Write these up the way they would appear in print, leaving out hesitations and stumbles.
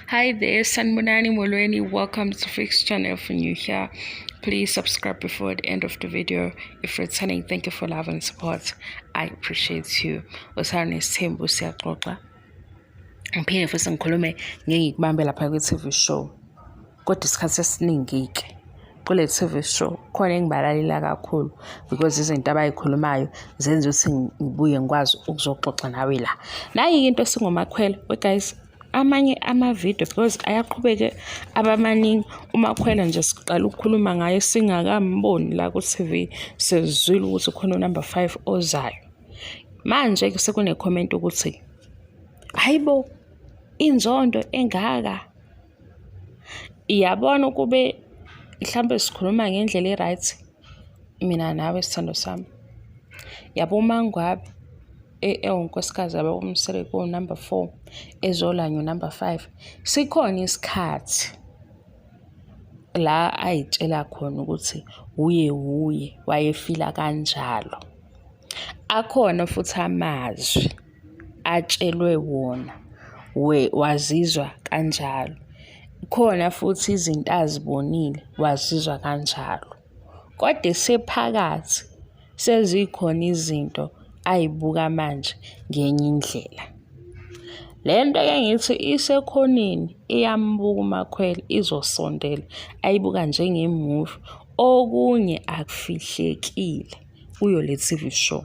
Hi there, Sanibonani Molweni. Welcome to Fix Channel. If you're new here, please subscribe before the end of the video. If returning, thank you for love and support. I appreciate you. Uthando nesithembu siyaxoxa. Ngiphinde futhi ngikhulume ngeke ngikubambe lapha kwi-TV show. Kodwa isikhathi esiningi-ke kule TV show khona engibalalela kakhulu because izinto abayikhulumayo zenza ukuthi ngibuye ngikwazi ukuzoxoxa nawe la. Nayi-ke into esingomakhwela, we guys, amanye ama-video because ayaqhubeke abamaningi. Umakhwela nje siqala ukukhuluma ngaye singakamboni la ku-TV, sezwile ukuthi khona unumber 5 ozayo. Manje-ke sekune-comment ukuthi hayi bo, inzondo engaka. Iyabona ukube mhlampe sikhuluma ngendlela e-right mina nawe sithando sami. Yabo uMangwabe ewunkosikazi yabo uMseleku unumber 4 ezolanywa unumber 5. Sikhona isikhathi la ayitshela khona ukuthi uye wuye wayefila kanjalo. Akhona futhi amazwi atshelwe wona wazizwa kanjalo. Khona futhi izinto azibonile wazizwa kanjalo. Kodwa esephakathi sezikhona izinto ayibuka manje ngenye indlela. Le nto-ke ngithi isekhoneni iyambuka uMakhwela izosondela ayibuka njengemuvi. Okunye akufihlekile kuyo le TV show.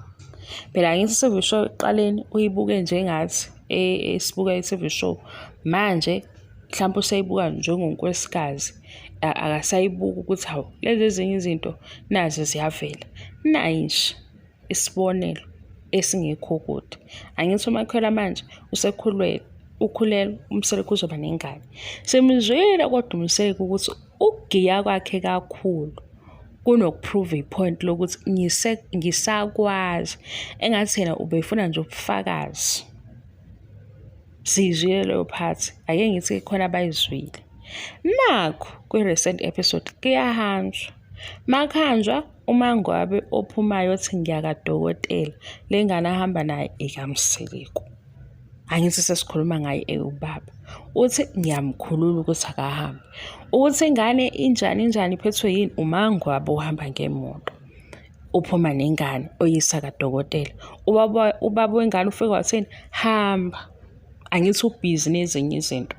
Phela angithi i-TV show ekuqaleni uyibuke njengathi esibuka i-TV show. Manje mhlawumpe useyibuka njengonkosikazi, akasayibuki ukuthi hawu lezi ezinye izinto nazi ziyavela. Nayi nje isibonelo esingekho kude. Angithi uMakhwela manje usekhulelwe, ukhulelwe, uMseleku uzoba nengane. Simzwile kodwa uMseleku ukuthi ukugiya kwakhe kakhulu kunoku-prove i-point lokuthi ngisakwazi. Engathi yena ubefuna nje ubufakazi. Siyizwile leyo part, ake ngithi khona abayizwile. Nakhu kwi-recent episode kuyahanjwa. Makuhanjwa uMangwabe ophumayo othi ngiya kadokotela, le ngane ahamba naye ekaMseleku. Angithi sesikhuluma ngaye ewubaba. Uthi ngiyamkhulula ukuthi akahambe. Ukuthi ingane injani injani iphethwe yini, uMangwabe uhamba ngemoto. Uphuma nengane oyisa kadokotela. Ubaba wengane ufike wathini? Hamba. Angithi ubhizi nezinye izinto.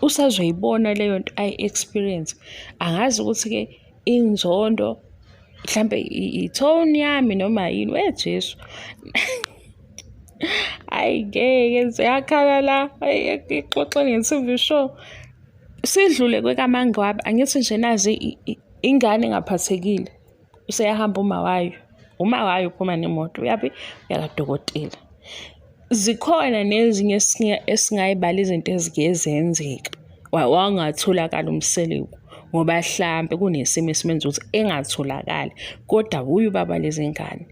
Usazoyibona leyo nto ayi-experience. Angazi ukuthi-ke inzondo mhlampe i-tone yami noma yini. We Jesu. Hhayi ngeke ziyakhala la ixoxe nge-TV show. Sidlule kwekaMangwabe, angithi nje nazi ingane engaphathekile. Useyahamba uma wayo. Uma wayo uphuma nemoto uyaphi? Uya kadokotela. Zikhona nezinye esingayibala izinto ezike zenzeka. Wangatholakala uMseleku ngoba hlampe kunesimo esimenza ukuthi engatholakali kodwa wuye ubaba lezi ngane.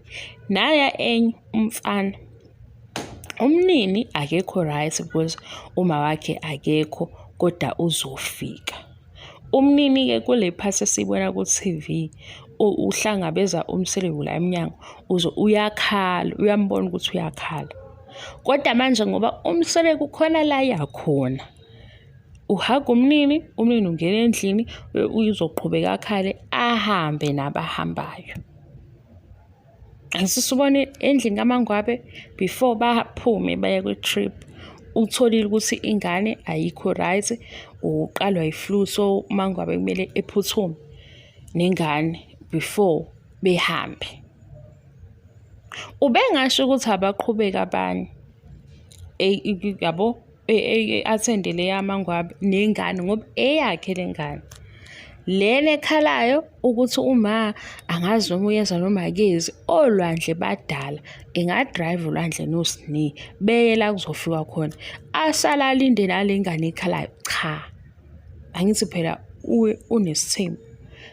Naya enye umfana. Umnini akekho right because uma wakhe akekho kodwa uzofika. Umnini-ke kule part esiyibona ku-TV uhlangabeza uMseleku la emnyango uze uyakhala, uyambona ukuthi uyakhala. Kodwa manje ngoba uMseleku khona la yakhona, uhaga umnini, umnini ungena endlini uzoqhubeka akhale ahambe nabahambayo. Asisubone endlini kaMangwabe before baphume baye kwi-trip, utholile ukuthi ingane ayikho right, uqalwa yi-flu, so uMangwabe kumele ephuthume nengane before behambe. Ubengasho ukuthi abaqhubeke abanye yabo e-attend-e le yaMangwabe nengane ngoba eyakhe le ngane. Lena ekhalayo ukuthi uma angazi noma uyeza noma akezi, olwandle badala enga-drive ulwandle noSne beye la kuzofikwa khona. Asale alinde nale ngane ekhalayo, cha. Angithi phela unesithembu.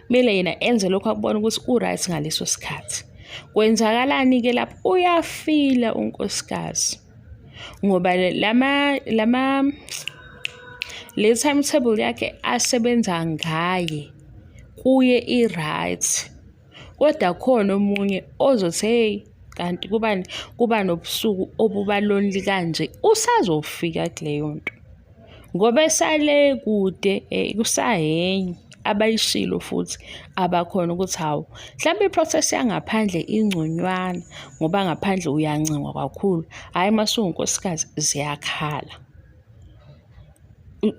Kumele yena enze lokhu akubona ukuthi u-right ngaleso sikhathi. Kwenzakalani-ke lapho? Uyafila unkosikazi ngoba lama le timetable yakhe asebenza ngaye kuye i-right, kodwa khona omunye ozothi hey kanti kuba nobusuku obuba lonely kanje, usazofika kuleyo nto. Ngoba esale kude kusahenye abayishilo futhi abakhona ukuthi hawu mhlawumbe i-process yangaphandle ingconywana ngoba ngaphandle uyancengwa kakhulu, hhayi uma usuwunkosikazi ziyakhala.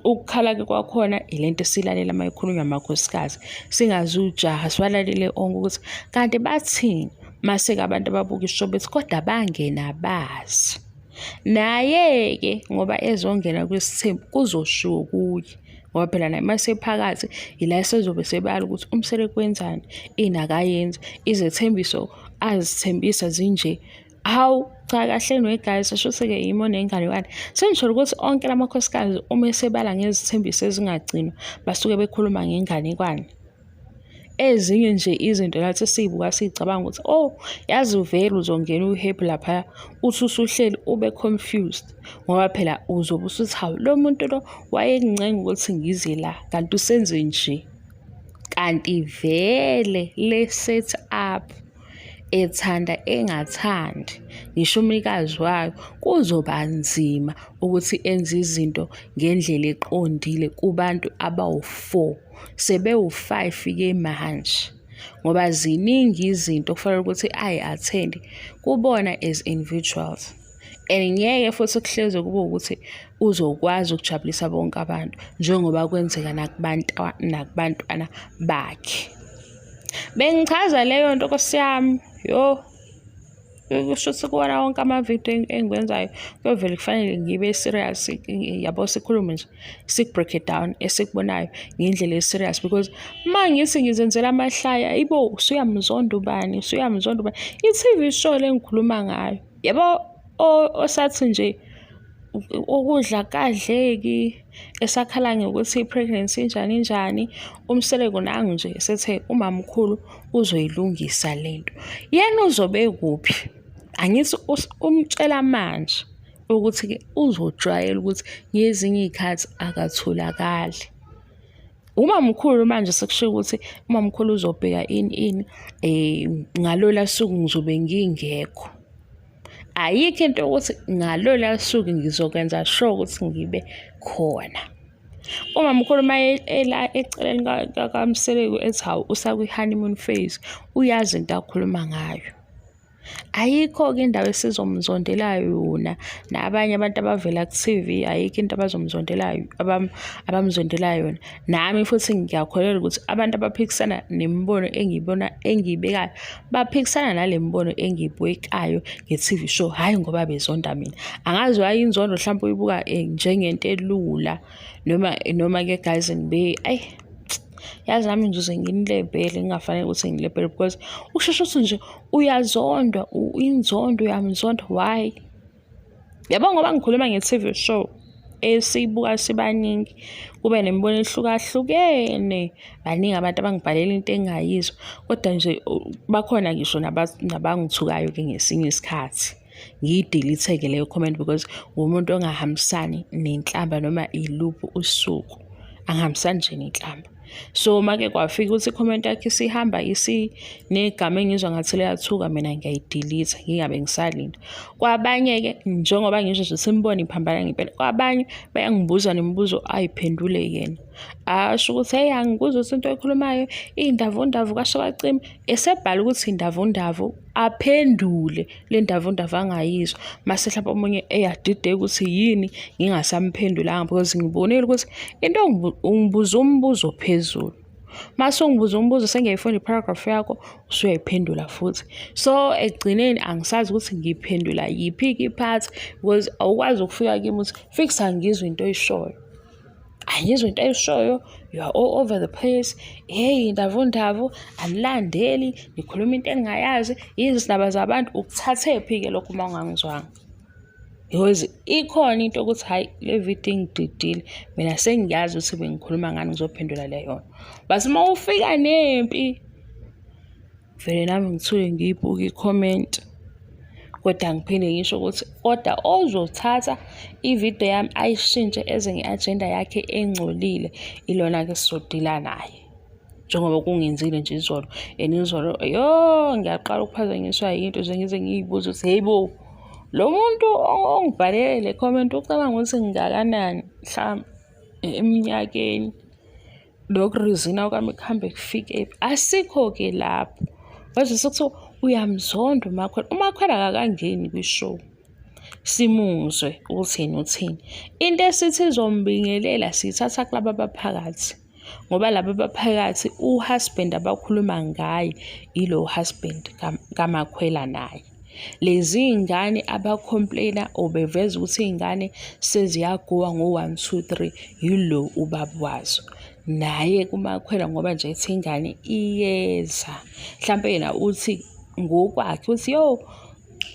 Ukukhala-ke kwakhona ilento esilalela uma ikhulunywa amakhosikazi, singazujaha siwalalele onke ukuthi kanti bathini mase-ke abantu ababuka ishow bethi kodwa bangena bazi. Naye-ke ngoba ezongena kwisithembu kuzoshiwo kuye ngoba phela naye uma sephakathi ila esezobe sebala ukuthi uMseleku wenzani, ini akayenzi, izethembiso azithembisa zinje. Hawu cha kahleni we guys, shuthi-ke yimi onenganekwane. Sengisholo ukuthi onke la makhosikazi uma esebala ngezithembiso ezingagcinwa basuke bekhuluma ngenganekwane. Ezinye nje izinto nathi siyibuka siyicabanga ukuthi oh yazi vele uzongena u-happy laphaya uthi usuhleli ube confused ngoba phela uzobe usuthi hawu lo muntu lo wayengincenga ukuthi ngize la kanti usenze nje. Kanti vele le set up ethanda engathandi ngisho umnikazi wayo kuzoba nzima ukuthi enze izinto ngendlela eqondile kubantu abawu-4 sebewu-5 ke manje ngoba ziningi izinto okufanele ukuthi ayi-attend kubona as individuals and ngeke futhi kuhleze kube ukuthi uzokwazi ukujabulisa bonke abantu njengoba kwenzeka nakubantwana bakhe. Bengichaza leyo nto nkosi yami, yo kusho ukuthi kuwona wonke amavidiyo engiwenzayo kuyovele kufanele ngibe serious yabo, sikhulume nje siku-break it down esikubonayo ngendlela e-serious because uma ngithi ngizenzela amahlaya ibo usuyamzonda ubani, usuyamzonda ubani. I-T_V show le engikhuluma ngayo yabo, osathi nje ukudla akukadleki esakhala ngokuthi i-pregnancy injani injani, uMseleku nangu nje esethe umamkhulu uzoyilungisa lento. Yena uzobe ekuphi? Angithi umtshela manje ukuthi-ke uzojwayela ukuthi ngezinye iy'khathi akatholakali. Umamkhulu manje sekushiwo ukuthi umamkhulu uzobheka ini ini ngalola suku ngizobe ngingekho. Ayikho into yokuthi ngalola suku ngizokwenza sure ukuthi ngibe khona. Umamkhulu uma ela eceleni kaMseleku ethi hawu usakwi-honeymoon phase, uyazi into akhuluma ngayo. Ayikho-ke indawo esizomzondela yona nabanye abantu abavela ku-T_V ayikho into abazomzondela abamzondela yona. Nami futhi ngiyakholelwa ukuthi abantu abaphikisana nemibono engiyibona engiyibekayo baphikisana nale mibono engiyibekayo nge-T_V show, hhayi ngoba bezonda mina. Angazi why inzondo hlampe uyibuka njengento elula noma-ke guys ayi yazi nami ngizoze nginilebhele ngingafanele ukuthi ngilebhele because usheshe uthi nje uyazondwa, inzondo uyamzonda, why? Yabo ngoba ngikhuluma nge-T_V show esiyibuka sibaningi kube nemibono ehlukahlukene, baningi abantu abangibhalela into engingayizwa kodwa nje bakhona ngisho nabangithukayo-ke ngesinye isikhathi. Ngiyi-delete-ke leyo comment because ngumuntu ongahambisani nenhlamba noma iluphi usuku, angihambisani nje nenhlamba. So uma-ke kwafika ukuthi i-comment yakho isihamba isinegama engizwa ngathi liyathuka mina ngiyayi-delete ngingabe ngisalinda. Kwabanye-ke njengoba ngisho nje imibono iphambana ngempela, kwabanye bayangibuza nemibuzo ayiphendule yena. Asho ukuthi hheyi angikuzwa ukuthi into oyikhulumayo iy'ndavundavu kwasho kwacima, esebhala ukuthi indavundavu aphendule le ndavundavu angayizwa. Mase hlampe omunye eyadideka ukuthi yini ngingasamphendulanga because ngibonile ukuthi into ungibuza umbuzo phezulu. Mase ungibuza umbuzo sengiyayifunda i-paragraph yakho usuyayiphendula futhi. So ekugcineni angisazi ukuthi ngiphendula yiphi-ke i-part because awukwazi ukufika kimi uthi Fiks angizwa into oyishoyo. Angizwa into oyishoyo, you are all over the place. Hheyi ndavundavu, anilandeli, nikhuluma into engingayazi, izindaba zabantu. Ukuthathephi-ke lokho uma ungangizwanga? Because ikhona into yokuthi hhayi le video ingididile, mina sengiyazi ukuthi bengikhuluma ngani ngizophendula leyo nto. But uma ufika nempi, vele nami ngithuke ngiyibuke i-comment. Kodwa ngiphinde ngisho ukuthi kodwa ozothatha ividiyo yami ayishintshe eze nge-agenda yakhe engcolile ilona-ke esizodila naye. Njengoba kungenzile nje izolo and izolo yo ngiyaqala ukuphazanyiswa yinto nje ngize ngiyibuze ukuthi hey bo lo muntu ongibhalele le comment ucabanga ukuthi ngingakanani mhlawumbe. eminyakeni. Lokhu-reason-a kwami kuhambe kufikephi? Asikho-ke lapho. Manje sekuthiwa uyamzonda uMakhwela. UMakhwela akakangeni kwi-show. Simuzwe ukuthi yena uthini. Into esithi izombingelela siyithatha kulaba abaphakathi. Ngoba laba abaphakathi u-husband abakhuluma ngaye ilo husband kaMakhwela naye. Lezi iy'ngane aba-complain-a or beveza ukuthi iy'ngane seziyaguwa ngo-one, two, three, yilo ubaba wazo. Naye kuMakhwela ngoba nje ethi ingane iyeza. Hlampe yena uthi ngokwakhe uthi yo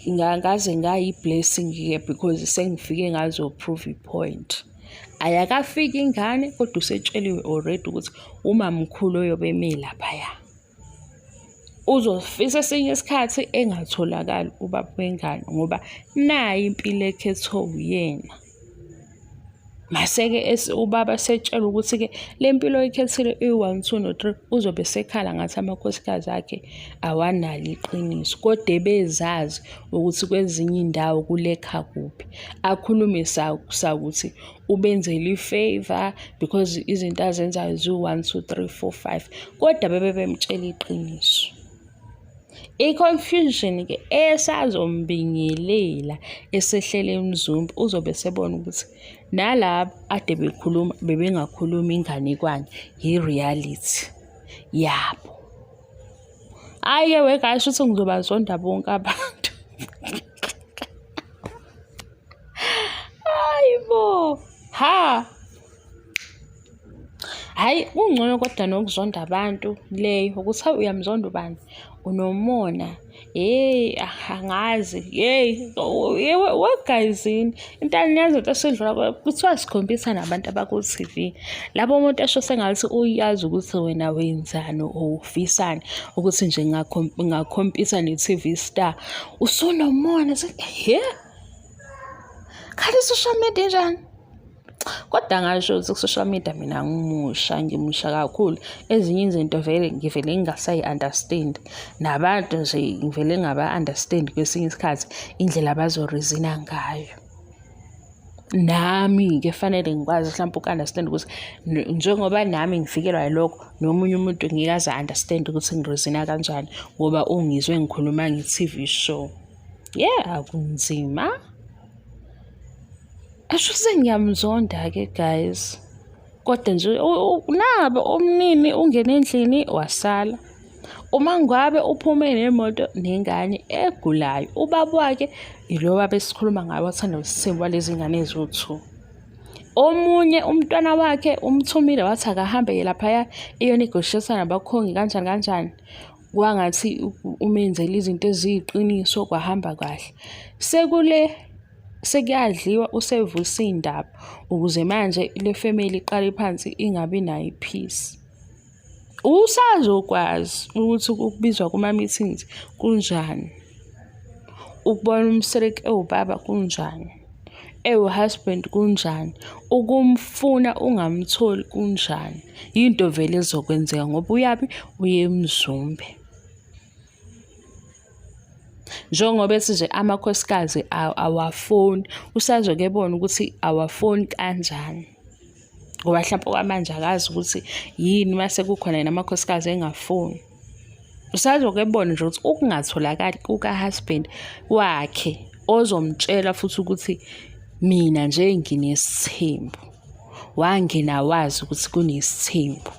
ngaze ngayi-blessing-ke because sengifike ngazo-prove i-point. Ayakafiki ingane kodwa usetsheliwe already ukuthi umamkhulu oyobe eme laphaya. Uzofisa esinye isikhathi engatholakali ubaba wengane ngoba nayi impilo ekhethwe uyena. Mase-ke ubaba esetshelwa ukuthi-ke le mpilo oyikhethile iyi-one, two, no-three, uzobe esekhala ngathi amakhosikazi akhe awanalo iqiniso, kodwa ebezazi ukuthi kwezinye iy'ndawo kulekha kuphi. Akhulume sakuthi ubenzela i-favour because izinto azenzayo ziwu-one, two, three, four, five, kodwa bebe bemtshela iqiniso. I-confusion-ke esazombingelela esehlele eMzumbe uzobe esebona ukuthi nalaba ade bekhuluma bebengakhulumi inganekwane, i-reality yabo. Hhayi-ke we guys, shuthi ngizobazonda bonke abantu. Hayi bo, ha. Hhayi kungcono kodwa nokuzonda abantu leyo ukuthi hawu uyamzonda ubani, unomona, hheyi angazi, hheyi wegayizini. Into aniyazi into esidlula kuthiwa sikhombisa nabantu abaku-T_V. Labo umuntu esho sengathi uyazi ukuthi wena wenzani or ufisani ukuthi nje ngingakhompisa ne-T_V star. Usunomona hhe? Kanti i-social media injani? Kodwa ngasho ukuthi ku-social media mina ngimusha, ngimusha kakhulu. Ezinye izinto vele ngivele ngingasayi-understand. Nabantu nje ngivele ngingaba-understand kwesinye isikhathi indlela abazo-reason-a ngayo. Nami-ke fanele ngikwazi hlampe uku-understand ukuthi njengoba nami ngifikelwa yilokho, nomunye umuntu ngeke aze a-understand ukuthi ngi-reason-a kanjani ngoba ungizwe ngikhuluma nge-T_V show. Yeah, akunzima. Asho sengiyamzonda-ke guys. Kodwa nje nabo umnini ungene endlini wasala. Uma ngabe uphume nemoto nengane egulayo, ubaba wakhe ilo baba esikhuluma ngaye wathanda isithembu walezi ngane eziwu-two. Omunye umntwana wakhe umthumile wathi akahambe-ke laphaya eyo-negotiate-a nabakhongi kanjani kanjani. Kwangathi umenzele izinto eziyiqiniso kwahamba kahle. Sekule sekuyadliwa usevusa iy'ndaba ukuze manje le family iqale phansi ingabi nayo i-peace. Usazokwazi ukuthi ukubizwa kuma-meetings kunjani, ukubona uMseleku ewubaba kunjani, ewu-husband kunjani, ukumfuna ungamtholi kunjani. Yinto vele ezokwenzeka ngoba uyaphi? Uye eMzumbe. Njengoba ethi nje amakhosikazi awafoni, usazoke ebone ukuthi awafoni kanjani. Ngoba hlampe okwamanje akazi ukuthi yini mase kukhona yena amakhosikazi engafoni. Usazoke ebone nje ukuthi ukungatholakali kuka-husband wakhe ozomtshela futhi ukuthi mina nje nginesithembu. Wangena wazi ukuthi kunesithembu.